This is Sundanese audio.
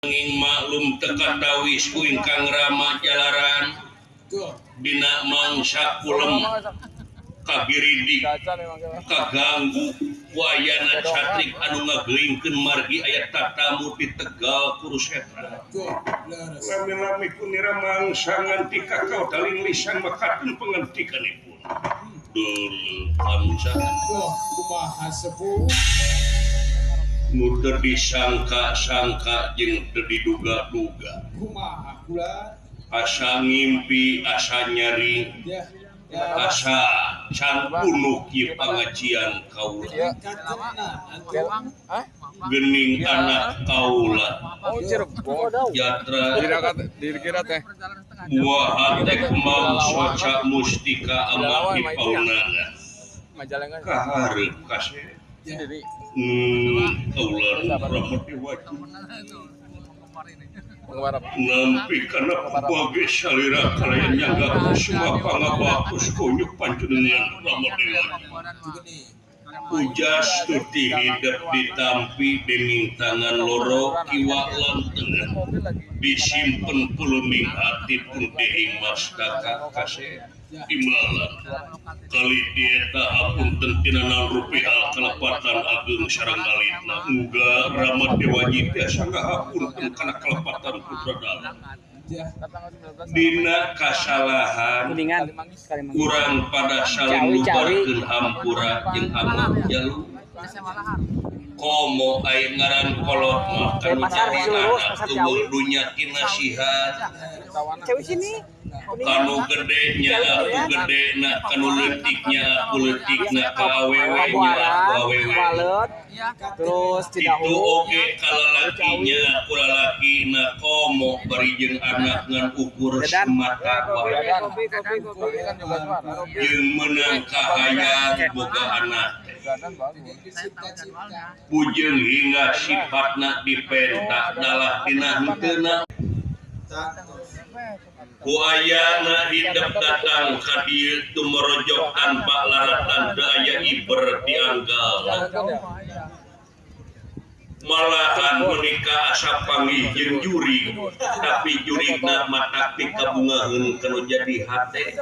Nanging maklum teu katawis ku ingkang rama jalaran dina mangsa kulem kagiridik kaganggu ku ayana catrik anu ngageingkeun margi aya tatamu di Tegal Kurusetra. Lami-lami kunira mangsa nganti kakao daling lisan makaten pangentikanipun. Deuleu kamsa kumaha sepuh nu teu disangka-sangka jeung teu diduga-duga. Kumaha kula Asa ngimpi, asa nyari, asa can punuk ieu pangajian kaula. Geuning anak kaula jatra buah hate kembang soca mustika amat dipaunana. Kahareup kasih. Kaula rama dewa nampi kana bage salira kalayan nyangga kusuma pangabakus konyuk panjenengan rama dewa. Ujas tuti hidep ditampi dening tangan loro kiwa lan tengen disimpen puluming hati pun dehing mastaka kasih timalan kali dieta hapunten tina naon rupi hal kalepatan ageung sareng alitna muga rama dewaji tiasa ngahapunten kana kalepatan putra dalem dina kasalahan kurang pada saling lubarkeun hampura jeung amuk jalu komo ai ngaran kolot mah kanu jadi anak eueuh dunya kinasihat kanu gedenya aku gedena kanu leutiknya aku leutikna ka awewe nya aku awewe terus itu oge kalalakinya aku lalakina komo bari jeung anak ngan ukur semata wae jeung meunang kahayang boga anak pujeung hingga sifatna dipenta dalah dina henteuna ku ayana hidep datang ka dieu tumorojok tanpa laratan teu aya iber dianggalna malahan menikah asa panggih jeung jurig tapi jurigna matak pikabungaheun kanu jadi hate.